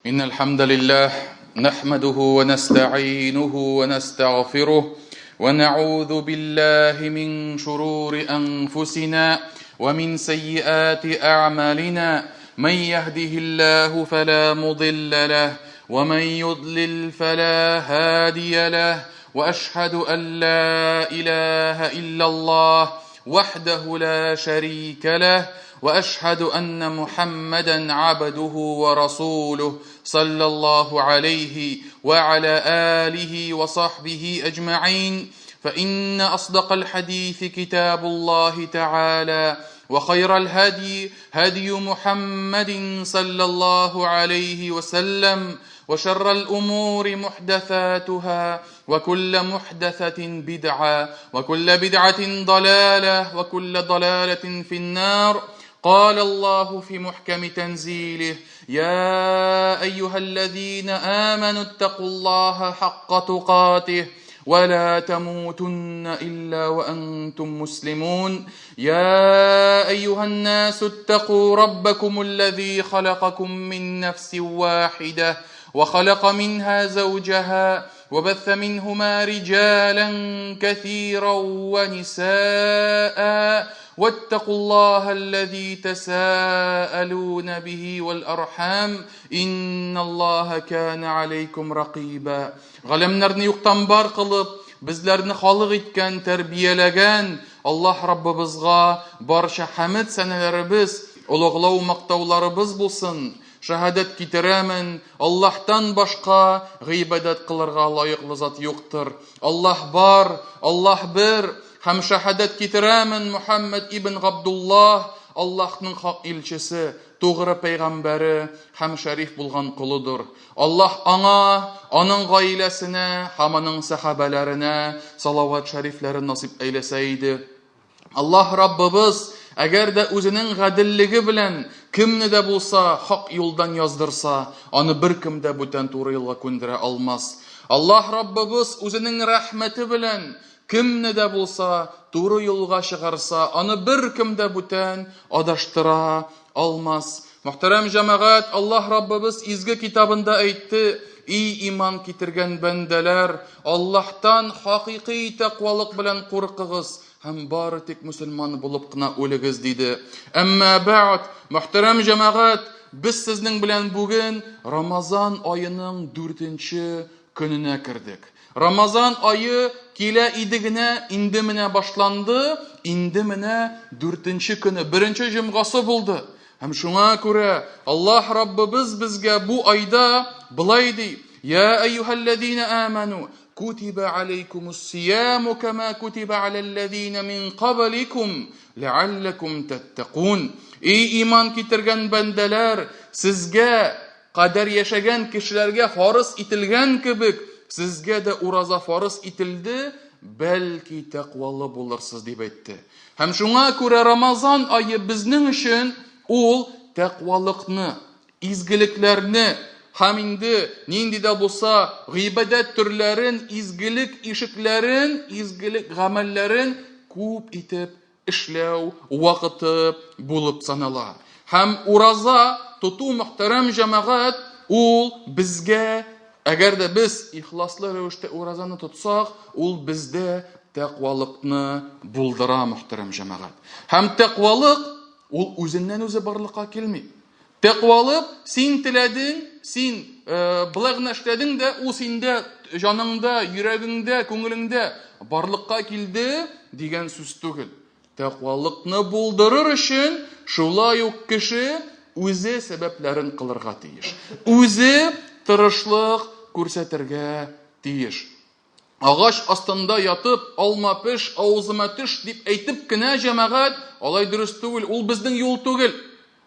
إن الحمد لله نحمده ونستعينه ونستغفره ونعوذ بالله من شرور أنفسنا ومن سيئات أعمالنا من يهده الله فلا مضل له ومن يضلل فلا هادي له وأشهد أن لا إله إلا الله وحده لا شريك له واشهد ان محمدا عبده ورسوله صلى الله عليه وعلى اله وصحبه اجمعين فان اصدق الحديث كتاب الله تعالى وخير الهدي هدي محمد صلى الله عليه وسلم وشر الأمور محدثاتها وكل محدثة بدعة وكل بدعة ضلالة وكل ضلالة في النار قال الله في محكم تنزيله يا أيها الذين آمنوا اتقوا الله حق تقاته ولا تموتن إلا وأنتم مسلمون يا أيها الناس اتقوا ربكم الذي خلقكم من نفس واحدة وخلق منها زوجها وبث منهما رجالا كثيرا ونساء واتقوا الله الذي تساءلون به والأرحام إن الله كان عليكم رقيبا Галәмнәрне юктан бар кылып, безләрне халык иткән, тәрбияләгән Аллаһ Раббыбызга барча хәмед сәнәләребез, олуглау мактауларыбыз булсын. Шәһадәт китерәмен, Аллаһтан башка гыйбадәт кылырга лаеклы зат юктыр. Аллаһ бар, Аллаһ бер, һәм шәһадәт китерәмен Мөхәммәд ибн Габдуллаһ, Аллаһның хак илчесе, тугры пәйгамбәре һәм шәриф булган колыдыр. Аллаһ аңа, аның гаиләсенә һәм аның сәхабәләренә салават шәрифләрен насыйп әйләсә иде. Аллаһ Раббыбыз, әгәр дә үзенең гаделлеге белән кемне дә булса хак юлдан яздырса, аны беркем дә бүтән туры юлга күндерә алмас. Аллаһ Раббыбыз үзенең рәхмәте белән кемне дә булса туры юлга чыгарса, аны беркем дә бүтән адаштыра алмас. Мөхтәрәм җәмәгать, Аллаһ Раббыбыз изге китабында әйтте, И иман китергән бәндәләр, Аллаһтан хакыйкый тәкъвалык белән куркыгыз һәм бары тик мөселман булып кына үлегез, диде. Әмма бәгъд, мөхтәрәм җәмәгать, без сезнең белән бүген Рамазан аеның дүртенче көненә кердек. Рамазан ае килә иде генә, инде менә башланды, инде менә дүртенче көне, беренче җомгасы булды. Һәм шуңа күрә Аллаһ Раббыбыз безгә бу айда былай ди: Я әйюһәлләзина аману, кутиба алейкумус сияму кама кутиба аләлләзина мин кабликум ләалләкум таттакун. Эй иман китергән бәндәләр, сезгә кадәр яшәгән кешеләргә фарыз ителгән кебек, сезгә дә ураза фарыз ителде, бәлки тәкъвалы булырсыз, дип әйтте. Һәм шуңа күрә Рамазан ае безнең өчен ул тәкъвалыкны, изгелекләрне һәм инде нинди дә булса гыйбадәт төрләрен, изгелек ишекләрен, изгелек гамәлләрен күп итеп эшләү вакыты булып санала. Һәм ураза тоту, мөхтәрәм җәмәгать, ул безгә, әгәр дә без ихласлы рәвештә уразаны тотсак, ул бездә тәкъвалыкны булдыра, мөхтәрәм җәмәгать. Һәм тәкъвалык ул үзеннән-үзе барлыкка килми. Тәкъвалык, син теләдең, син э, былай гына эшләдең дә, ул синдә, җаныңда, йөрәгеңдә, күңелеңдә барлыкка килде дигән сүз түгел. Тәкъвалыкны булдырыр өчен шулай ук кеше үзе сәбәпләрен кылырга тиеш. Үзе тырышлык күрсәтергә тиеш. Агач астында ятып, алма пеш, авызыма төш дип әйтеп кенә җәмәгать, алай дөрес түгел, ул безнең юл түгел.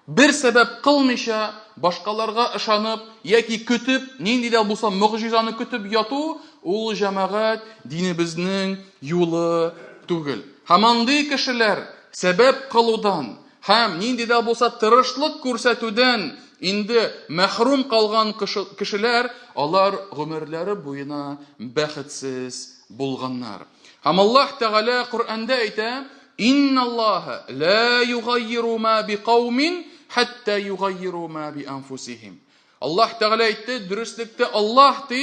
Бер сәбәп кылмыйча, башкаларга ышанып яки көтеп, нинди дә булса могҗизаны көтеп яту, ул җәмәгать динебезнең юлы түгел. Һәм андый кешеләр сәбәп кылудан, Һәм нинди дә булса тырышлык күрсәтүдән инде мәхрүм калган кешеләр, алар гомерләре буена бәхетсез булганнар. Һәм Аллаһ Тәгалә Коръәндә әйтә, Инналлаһа ла югайиру ма би каумин хатта югайиру ма би анфусихим. Аллаһ Тәгалә әйтте, дөреслектә Аллаһ ди,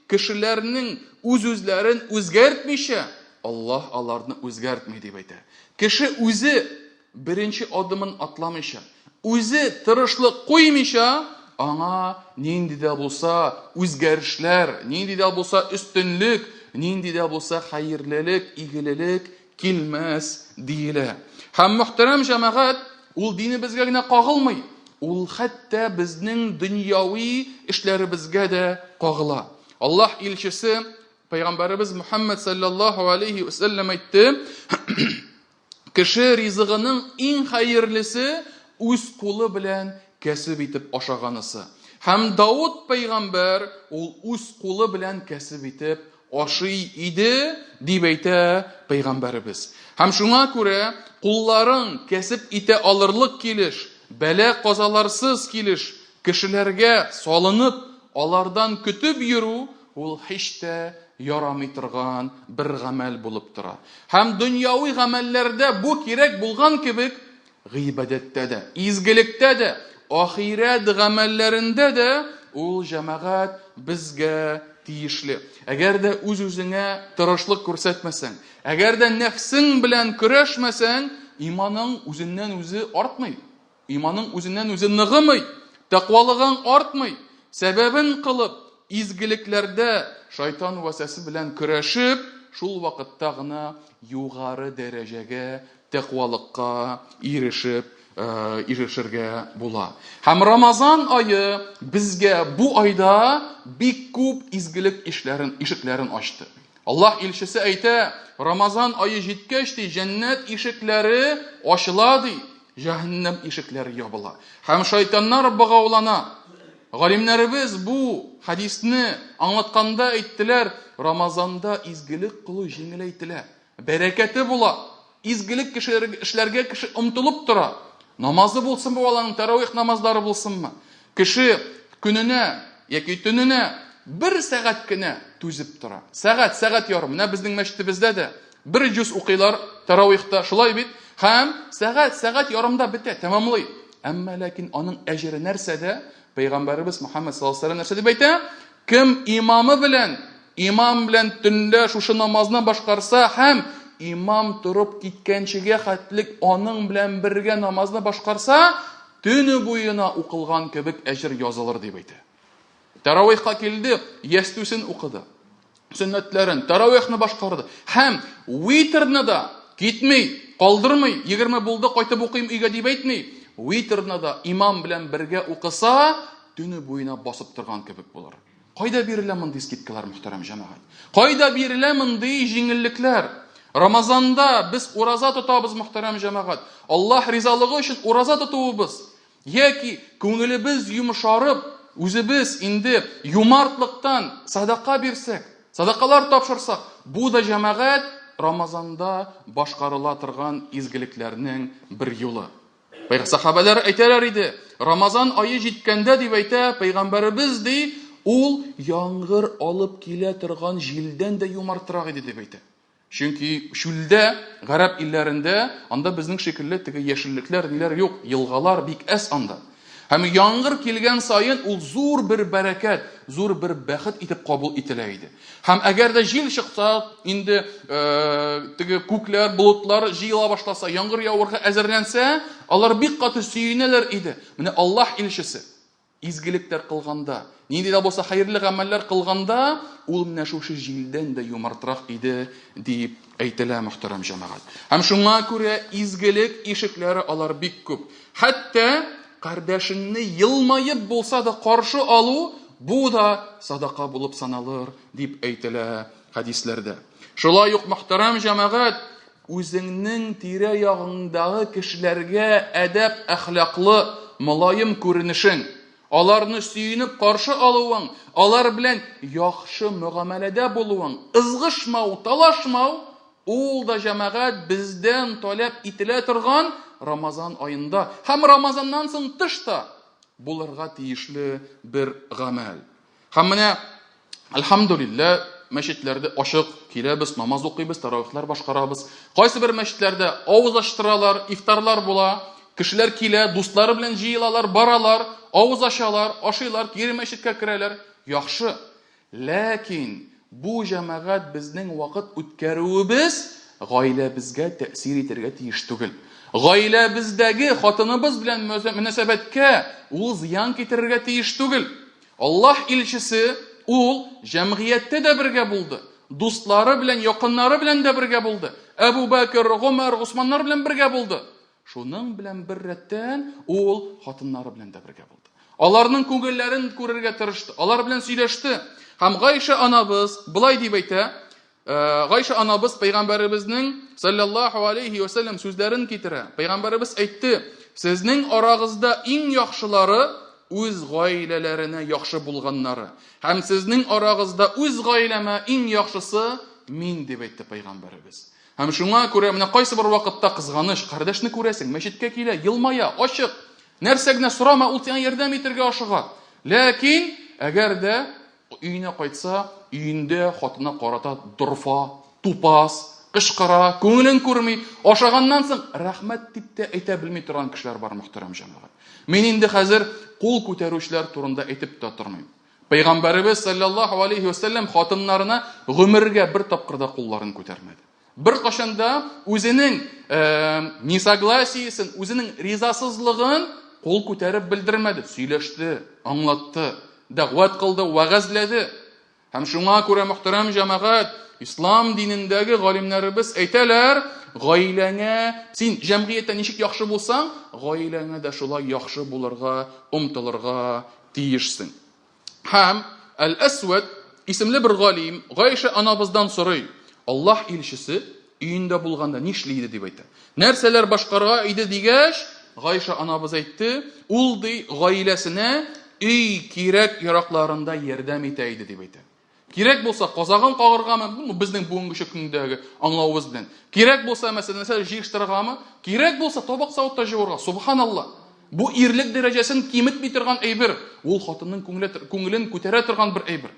кешеләрнең үз-үзләрен үзгәртмичә, Аллаһ аларны үзгәртми дип әйтә. Кеше үзе беренче адымын атламыйча, үзе тырышлык куймыйча, аңа нинди дә булса үзгәрешләр, нинди дә булса өстенлек, нинди дә булса хәерлелек, игелелек килмәс диелә. Һәм мөхтәрәм җәмәгать, ул динебезгә генә кагылмый, ул хәтта безнең дөньяви эшләребезгә дә кагыла. Аллаһ илчесе Пәйгамбәребез Мухаммад саллаллаһу алейхи ва сәлләм әйтте, кеше ризыгының иң хәерлесе үз кулы белән кәсеп итеп ашаганысы. Һәм Дауд пәйгамбәр ул үз кулы белән кәсеп итеп ашый иде, дип әйтә пәйгамбәребез. Һәм шуңа күрә кулларың кәсеп итә алырлык килеш, бәла-казаларсыз килеш кешеләргә салынып, алардан көтеп йөрү, ул һич тә ярамый торган бер гамәл булып тора. Һәм дөньяви гамәлләрдә бу кирәк булган кебек, гыйбадәттә дә, изгелектә дә, ахирәт гамәлләрендә дә ул җәмәгать безгә тиешле. Әгәр дә үз-үзеңә тырышлык күрсәтмәсәң, әгәр дә нәфсең белән көрәшмәсәң, иманың үзеннән-үзе артмый. Иманың үзеннән-үзе ныгымый, тәкъвалыгың артмый. Сәбәбен кылып, изгелекләрдә шайтан вәсвәсәсе белән көрәшеп, шул вакытта гына югары дәрәҗәгә, тәкъвалыкка ирешеп, ирешергә була. Һәм Рамазан ае безгә бу айда бик күп изгелек ишләрен, ишекләрен ачты. Аллаһ илчесе әйтә, Рамазан ае җиткәч, ди, җәннәт ишекләре ачыла, ди, җәһәннәм ишекләре ябыла. Һәм шайтаннар богаулана. Галимнәребез бу хәдисне аңлатканда әйттеләр, Рамазанда изгелек кылу җиңеләйтелә. Бәрәкәте була. Изгелек эшләргә кеше омтылып тора. Намазы булсынмы баланың, тәравих намазлары булсынмы? Кеше көненә яки төненә бер сәгать кенә түзеп тора. Сәгать, сәгать ярым. Менә безнең мәчетебездә дә бер җүз укыйлар тәравихта, шулай бит? Һәм сәгать, сәгать ярымда бетә, тәмамлый. Әмма ләкин аның әҗере нәрсәдә? Пәйгамбәребез Мухаммад саллаллаһу алейһи нәрсә дип әйтә? Кем имамы белән, имам белән төнлә шушы намазны башкарса һәм имам торып киткәнчегә хәтлек аның белән бергә намазны башкарса, төне буена укылган кебек әҗер язылыр дип әйтә. Таравихка килде, ястүсен укыды. Сөннәтләрен, таравихны башкарды. Һәм витрны да китми, калдырмый, 20 булды, кайтып укыйм өйгә дип әйтми. Витрны да имам белән бергә укыса, төне буена басып торган кебек булыр. Кайда бирелә мондый скидкалар, мөхтәрәм җәмәгать? Кайда бирелә мондый җиңеллекләр? Рамазанда без ураза тотабыз, мөхтәрәм җәмәгать. Аллаһ ризалыгы өчен ураза тотуыбыз яки күңелебез йомшарып, үзебез инде юмартлыктан садака бирсәк, садакалар тапшырсак, бу да җәмәгать Рамазанда башкарыла торган изгелекләрнең бер юлы. Сахабәләр әйтәләр иде, Рамазан ае җиткәндә дип әйтә пәйгамбәребез ди, ул яңгыр алып килә торган җилдән дә юмартрак иде дип әйтә. Чөнки чүлдә, гарәп илләрендә, анда безнең шикелле теге яшеллекләр, ниләр юк, елгалар бик әз анда. Һәм яңгыр килгән саен ул зур бер бәрәкәт, зур бер бәхет итеп кабул ителә иде. Һәм әгәр дә җил чыкса, инде э, теге күкләр, болытлар җыела башласа, яңгыр явырга әзерләнсә, алар бик каты сөенәләр иде. Менә Аллаһ илчесе изгелекләр кылганда, нинди дә булса хәерле гамәлләр кылганда, ул менә шушы җилдән дә юмартрак иде дип әйтелә, мөхтәрәм җәмәгать. Һәм шуңа күрә изгелек ишекләре алар бик күп. Хәтта кардәшеңне елмаеп булса да каршы алу, бу да садака булып саналыр, дип әйтелә хәдисләрдә. Шулай ук, мөхтәрәм җәмәгать, үзеңнең тирә-ягыңдагы кешеләргә әдәп-әхлаклы, мөлаем күренешең, аларны сөенеп каршы алуың, алар белән яхшы мөгамәләдә булуың, ызгышмау, талашмау, Ул да, җәмәгать, бездән таләп ителә торган Рамазан аенда һәм Рамазаннан соң тыш та булырга тиешле бер гамәл. Һәм менә, әлхәмдүлилләһ, мәчетләрдә ачык киләбез, намаз укыйбыз, таравихлар башкарабыз. Кайсы бер мәчетләрдә авыз ачтыралар, ифтарлар була. Кешеләр килә, дуслары белән җыелалар, баралар, авыз ачалар, ашыйлар, кире мәчеткә керәләр. Яхшы. Ләкин бу җәмәгать безнең вакыт үткәрүебез гаиләбезгә тәэсир итәргә тиеш түгел. Гаиләбездәге хатыныбыз белән мөнәсәбәткә ул зыян китерергә тиеш түгел. Аллаһ илчесе ул җәмгыятьтә дә бергә булды, дуслары белән, якыннары белән дә бергә булды. Әбу Бәкер, Гомәр, Госманнар белән бергә булды. Шуның белән бер рәттән ул хатыннары белән дә бергә булды. Аларның күңелләрен күрергә тырышты, алар белән сөйләште. Һәм Гайша анабыз болай дип әйтә, э, Гайша анабыз пәйгамбәребезнең саллаллаһу алейхи ва саллям сүзләрен китерә. Пәйгамбәребез әйтте, сезнең арагызда иң яхшылары үз гаиләләренә яхшы булганнары. Һәм сезнең арагызда үз гаиләмә иң яхшысы мин дип әйтте пәйгамбәребез. Һәм шуңа күрә менә кайсы бер вакытта кызганыч, кардәшне күрәсең, мәчеткә килә, елмая, ачык. Нәрсә генә сорама, ул сиңа ярдәм итәргә ашыга. Ләкин әгәр дә өенә кайтса, өендә хатына карата дорфа, тупас, кычкыра, күңелен күрми, ашаганнан соң рәхмәт дип тә әйтә белми торган кешеләр бар, мөхтәрәм җәмәгать. Мин инде хәзер кул күтәрүчеләр турында әйтеп тә тормыйм. Пәйгамбәребез саллаллаһу алейхи ва сәлләм хатыннарына гомергә бер тапкыр да кулларын күтәрмәде. Беркайчан да үзенең э, несогласиесен, үзенең ризасызлыгын кул күтәреп белдермәде, сөйләште, аңлатты, дәгъват кылды, вәгазьләде. Һәм шуңа күрә мөхтәрәм җәмәгать, ислам динендәге галимнәребез әйтәләр, гаиләңә, син җәмгыятьтә ничек яхшы булсаң, гаиләңә дә шулай яхшы булырга омтылырга тиешсең. Һәм Әл-Әсвәд исемле бер галим Гайшә анабыздан сорый, Аллаһ илчесе өендә булганда нишли иде дип әйтә. Нәрсәләр башкарга иде дигәч, Гайшә анабыз әйтте, ул ди гаиләсенә өй кирәк-яракларында ярдәм итә иде дип әйтә. Кирәк булса, казагын кагыргамы? Бу безнең бүгенге көндәге аңлавыбыз белән. Кирәк булса, мәсәлән, нәрсә җыештырыргамы? Кирәк булса, табак савытта җуырга. Субханалла. Бу ирлек дәрәҗәсен киметми торган әйбер. Ул хатынның күңелен күтәрә торган бер әйбер.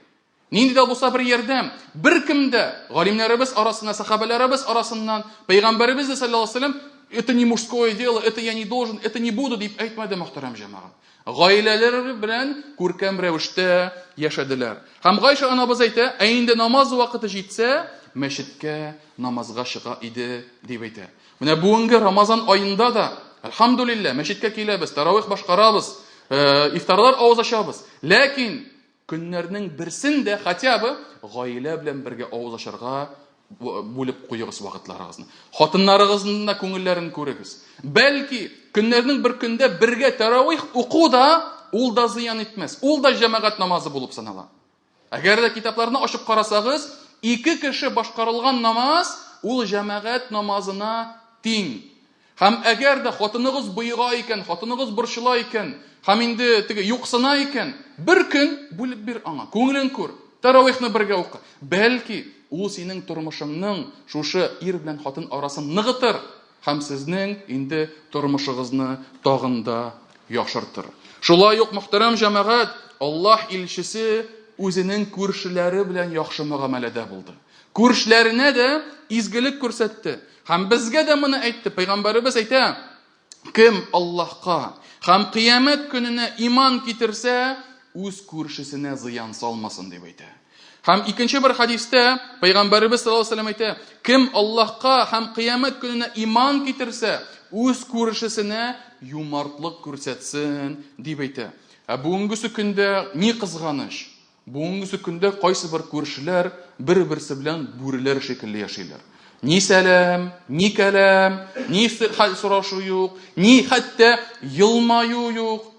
Нинди дә булса бер ярдәм. Беркем дә галимнәребез арасында, сахабәләребез арасыннан, пәйгамбәребез дә саллаллаһу алейһи вәсәлләм, это не мужское дело, это я не должен, это не буду дип әйтмәде, мөхтәрәм җәмәгать. Гаиләләре белән күркәм рәвештә яшәделәр. Һәм Гайшә анабыз әйтә, ә инде намаз вакыты җитсә, мәчеткә намазга чыга иде, дип әйтә. Менә бүгенге Рамазан аенда да, әлхәмдүлилләһ, мәчеткә киләбез, таравих башкарабыз, э, ифтарлар авыз ачабыз. Ләкин Көннәрнең берсен дә хотя бы гаилә белән бергә авыз ачарга бүлеп куегыз вакытларыгызны. Хатыннарыгызның да күңелләрен күрегез. Бәлки, көннәрнең бер көндә бергә тәравих уку да ул да зыян итмәс. Ул да җәмәгать намазы булып санала. Әгәр дә китапларны ачып карасагыз, ике кеше башкарылган намаз ул җәмәгать намазына тиң. Һәм әгәр дә хатыныгыз боега икән, хатыныгыз борчыла икән, һәм инде теге юксына икән, бер көн бүлеп бир аңа, күңелен күр, тәравихны бергә укы. Бәлки, ул синең тормышыңның шушы ир белән хатын арасын ныгытыр һәм сезнең инде тормышыгызны тагын да яхшыртыр. Шулай ук, мөхтәрәм җәмәгать, Аллаһ илчесе үзенең күршеләре белән яхшы мөгамәләдә булды. Күршеләренә дә изгелек күрсәтте. Һәм безгә дә моны әйтте. Пәйгамбәребез әйтә, кем Аллаһка һәм кыямәт көненә иман китерсә, үз күршесенә зыян салмасын дип әйтә. Һәм икенче бер хадистә Пәйгамбәребез саллаллаһу алейһи вәсәлләм әйтә, кем Аллаһка һәм кыямәт көненә иман китерсә, үз күршесенә юмартлык күрсәтсен дип әйтә. Ә бүгенгесе көндә ни кызганыч, Бүгенгесе көндә кайсыбер күршеләр бер-берсе белән бүреләр шикелле яшиләр. Ни сәлам, ни кәлам, ни хәл сорашу юк, ни хәтта елмаю юк.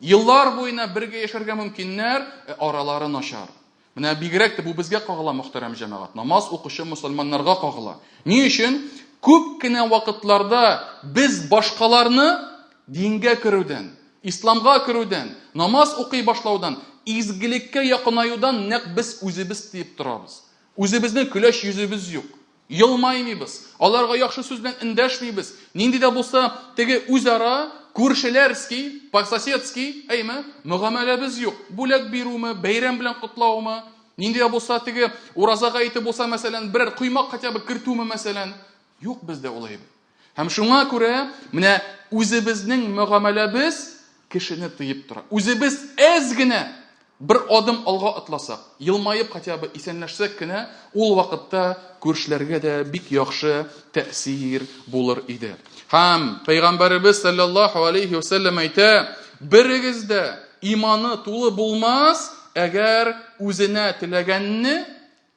Еллар буена бергә яшәргә мөмкиннәр, ә аралары начар. Менә бигрәк тә бу безгә кагыла, мөхтәрәм җәмәгать. Намаз укучы мөселманнарга кагыла. Ни өчен? Күп кенә вакытларда без башкаларны дингә керүдән, Исламга керүдән, намаз укый башлаудан, изгелеккә якынаюдан нәкъ без үзебез тыеп торабыз. Үзебезнең көләч йөзебез юк. Елмаймыйбыз, аларга яхшы сүз белән эндәшмибез. Нинди дә булса теге үзара күршеләрский, по-соседски, әйме, мөгамәләбез юк. Бүләк бирүме, бәйрәм белән котлаумы, нинди дә булса теге ураза гаете булса, мәсәлән, берәр коймак хотя бы кертүме, мәсәлән. Юк бездә ул әйбер. Һәм шуңа күрә менә үзебезнең мөгамәләбез кешене тыеп тора. Үзебез әз генә бер адым алга атласак, елмаеп хотя бы исәнләшсәк кенә, ул вакытта күршеләргә дә бик яхшы тәэсир булыр иде. Һәм Пәйгамбәребез саллаллаһу алейхи ва сәлләм әйтә, берегез дә иманы тулы булмас, әгәр үзенә теләгәнне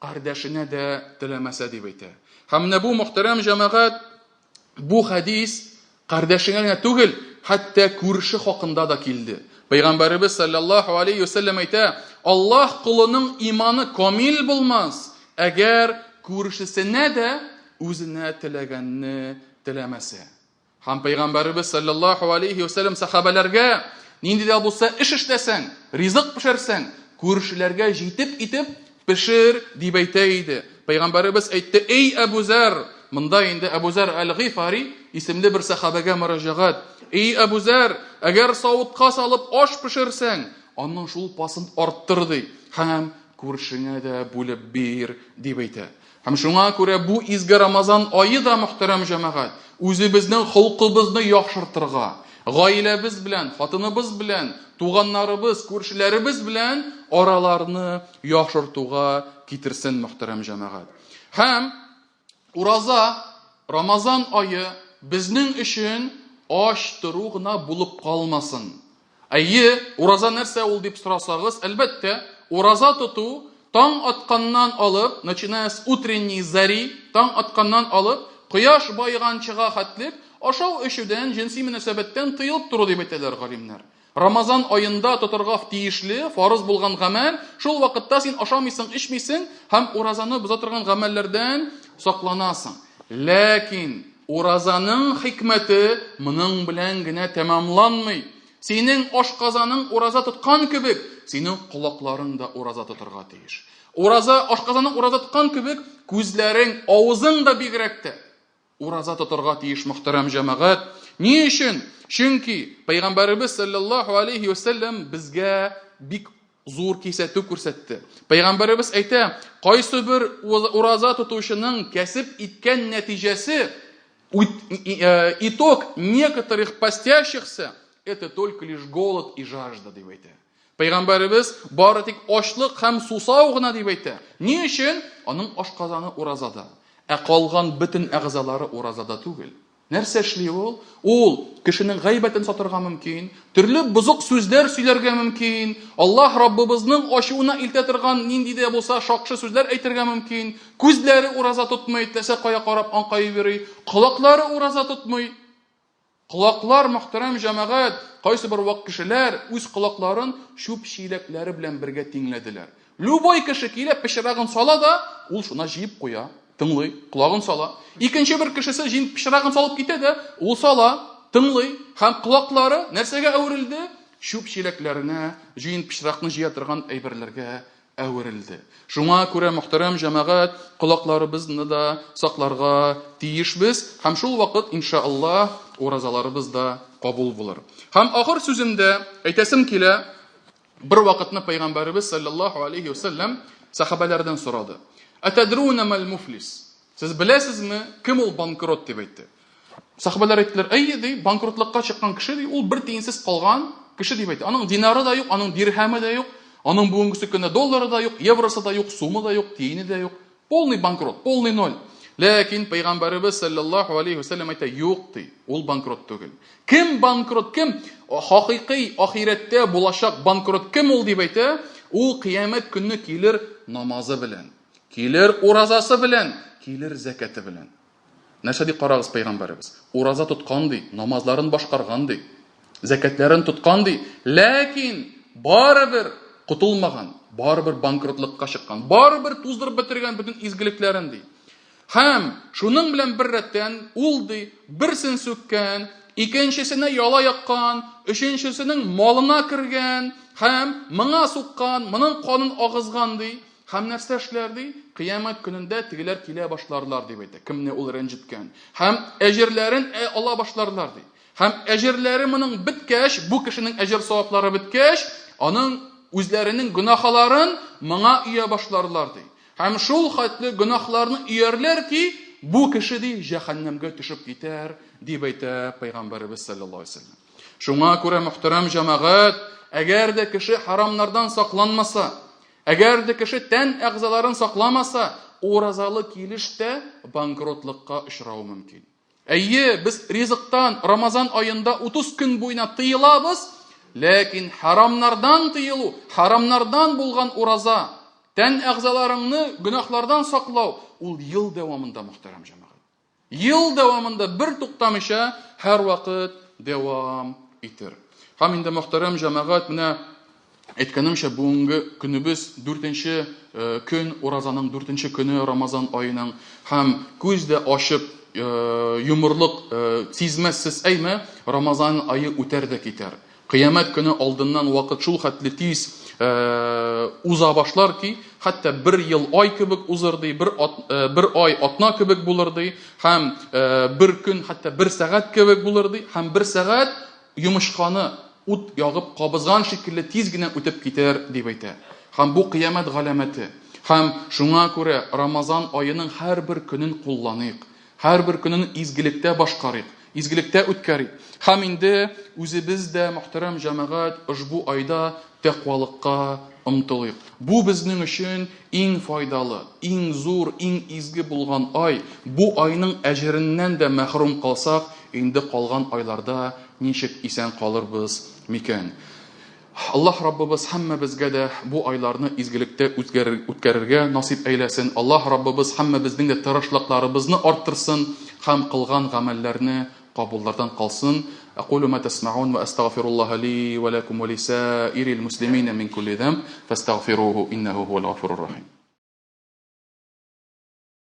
кардәшенә дә теләмәсә дип әйтә. Һәм менә бу мөхтәрәм җәмәгать, бу хәдис кардәшеңә генә түгел, хәтта күрше хакында да килде. Пәйгамбәребез саллаллаһу алейхи ва сәлләм әйтә, Аллаһ колының иманы камил булмас, әгәр күршесенә дә үзенә теләгәнне теләмәсә. Һәм пәйгамбәребез саллаллаһу алейхи ва сәлләм сахабәләргә нинди дә булса эш эшләсәң, ризык пешерсәң, күршеләргә җитеп итеп пешер дип әйтә иде. Пәйгамбәребез әйтте: "Эй Әбу Зәр!" Монда инде Әбу Зәр әл-Гыйфари исемле бер сахабәгә мөрәҗәгать. "Эй Әбу Зәр, әгәр савытка салып аш пешерсәң, аның шулпасын арттыр ди һәм күршеңә дә бүлеп бир", дип әйтә. Һәм шуңа күрә бу изге Рамазан ае да, мөхтәрәм җәмәгать, үзебезнең холкыбызны яхшыртырга, гаиләбез белән, хатыныбыз белән, туганнарыбыз, күршеләребез белән араларны яхшыртуга китерсен, мөхтәрәм җәмәгать. Һәм ураза, Рамазан ае безнең өчен ач тору гына булып калмасын. Әйе, ураза нәрсә ул дип сорасагыз, әлбәттә, ураза тоту таң атканнан алып, начиная с утренней зари, таң атканнан алып, кояш баеганчыга хәтлек ашау-эчүдән, җенси мөнәсәбәттән тыелып тору дип әйтәләр галимнәр. Рамазан аенда тотарга тиешле, фарыз булган гамәл, шул вакытта син ашамыйсың, эчмисең һәм уразаны боза торган гамәлләрдән сакланасың. Ләкин Уразаның хикмәте моның белән генә тәмамланмый. Синең ашказаның ураза тоткан кебек, синең колакларың да ураза тотарга тиеш. Ураза, ашказаның ураза тоткан кебек, күзләрең, авызың да бигрәк тә ураза тотарга тиеш, мөхтәрәм җәмәгать. Ни өчен? Чөнки Пәйгамбәребез саллаллаһу алейхи ва сәлләм безгә бик зур кисәтү күрсәтте. Пәйгамбәребез әйтә, кайсы бер ураза тотучының кәсеп иткән нәтиҗәсе, э, итог некоторых постящихся, это только лишь голод и жажда, дип әйтә. Пәйгамбәребез бары тик ачлык һәм сусау гына дип әйтә. Ни өчен? Аның ашказаны уразада, ә калган бөтен әгъзалары уразада түгел. Нәрсә эшли ул? Ул кешенең гайбәтен сатырга мөмкин, төрле бозык сүзләр сөйләргә мөмкин, Аллаһ Раббыбызның ачуына илтә торган нинди дә булса шакшы сүзләр әйтергә мөмкин. Күзләре ураза тотмый, теләсә кая карап аңкаеп йөри, колаклары ураза тотмый. Колаклар, мөхтәрәм җәмәгать, кайсы бер вак кешеләр үз колакларын чүп чиләкләре белән бергә тиңләделәр. Любой кеше килә, пычрагын сала да, ул шуна җыеп куя, тыңлый, колагын сала. Икенче бер кешесе җыен пычрагын салып китә дә, ул сала, тыңлый һәм колаклары нәрсәгә әверелде? Чүп чиләкләренә, җыен пычракны җыя торган әйберләргә әверелде. Шуңа күрә, мөхтәрәм җәмәгать, колакларыбызны да сакларга тиешбез һәм шул вакыт, иншааллаһ, уразаларыбыз да кабул булыр. Һәм ахыр сүземдә әйтәсем килә, Бер вакытны пәйгамбәребез саллаллаһу алейхи ва сәлләм сахабәләрдән сорады. Атадруна мал муфлис? Сез беләсезме, кем ул банкрот дип әйтте. Сахабәләр әйттеләр, әйе ди, банкротлыкка чыккан кеше ди, ул бер тиенсез калган кеше дип әйтте. Аның динары да юк, аның дирһәме дә юк, аның бүгенгесе көндә доллары да юк, евросы да юк, сумы да юк, тиене дә юк. Полный банкрот, полный ноль. Ләкин пәйгамбәребез саллаллаһу алейхи вәсәлләм әйтә, юк ди, ул банкрот түгел. Кем банкрот, кем хакыйкый ахирәттә булачак банкрот кем ул дип әйтә, ул кыямәт көнне килер намазы белән, килер уразасы белән, килер зәкәте белән. Нәрсә ди карагыз пәйгамбәребез? Ураза тоткан ди, намазларын башкарган ди, зәкәтләрен тоткан ди, ләкин барыбер котылмаган, барыбер банкротлыкка чыккан, барыбер туздырып бетергән бөтен изгелекләрен ди. Һәм шуның белән бер рәттән ул ди, берсен сүккән, икенчесенә яла яккан, өченчесенең малына кергән һәм моңа суккан, моның канын агызган ди. Һәм нәрсә эшләр ди? Кыямәт көнендә тегеләр килә башларлар дип әйтә. Кемне ул рәнҗеткән. Һәм әҗерләрен э, ала башларлар ди. Һәм әҗерләре моның беткәч, бу кешенең әҗер саваплары беткәч, аның үзләренең гөнаһларын моңа өя башларлар ди. Һәм шул хәтле гөнаһларны өярләр ки, бу кеше ди җәһәннәмгә төшеп китәр, дип әйтә Пәйгамбәребез саллаллаһу алейһи вәсәлләм. Шуңа күрә, мөхтәрәм җәмәгать, әгәр дә кеше харамнардан сакланмаса, әгәр дә кеше тән әгъзаларын сакламаса, уразалы килеш тә банкротлыкка очравы мөмкин. Әйе, без ризыктан Рамазан аенда 30 көн буена тыелабыз, ләкин харамнардан тыелу, харамнардан булган ураза, тән әгъзаларыңны гөнаһлардан саклау, ул ел дәвамында, мөхтәрәм җәмәгать. Ел дәвамында бер туктамыйча һәрвакыт дәвам итер. Һәм инде, мөхтәрәм җәмәгать, менә Әйткәнемчә, бүгенге көнебез дүртенче э, көн, уразаның дүртенче көне Рамазан аеның һәм күз дә ачып э, йомырлык э, сизмәссез әйме, Рамазан ае үтәр дә китәр. Кыямәт көне алдыннан вакыт шул хәтле тиз уза башлар ки, хәтта бер ел ай кебек узыр ди, бер, ат, бер ай атна кебек булыр ди, һәм бер көн хәтта бер сәгать кебек булыр ди, һәм бер сәгать йомычканы ут ягып кабызган шикелле тиз генә үтеп китәр, дип әйтә. Һәм бу кыямәт галәмәте. Һәм шуңа күрә Рамазан аеның һәрбер көнен кулланыйк. Һәрбер көнен изгелектә башкарыйк, изгелектә үткәрик. Һәм инде үзебез дә, мөхтәрәм җәмәгать, ошбу айда тәкъвалыкка омтылыйк. Бу безнең өчен иң файдалы, иң зур, иң изге булган ай. Бу айның әҗереннән дә мәхрүм калсак, инде калган айларда ничек исән калырбыз микән? Аллаһ Раббыбыз һәммәбезгә дә бу айларны изгелектә үткәрергә насыйп әйләсен. Аллаһ Раббыбыз һәммәбезнең дә тырышлыкларыбызны арттырсын һәм кылган гамәлләрне кабуллардан калсын. Әкулу ма тәсмәун вә әстәгъфируллаһа ли вә ләкум вә лисаирил муслимина мин кулли зәмб фәстәгъфируху иннәһу һуәл гафурур рахим.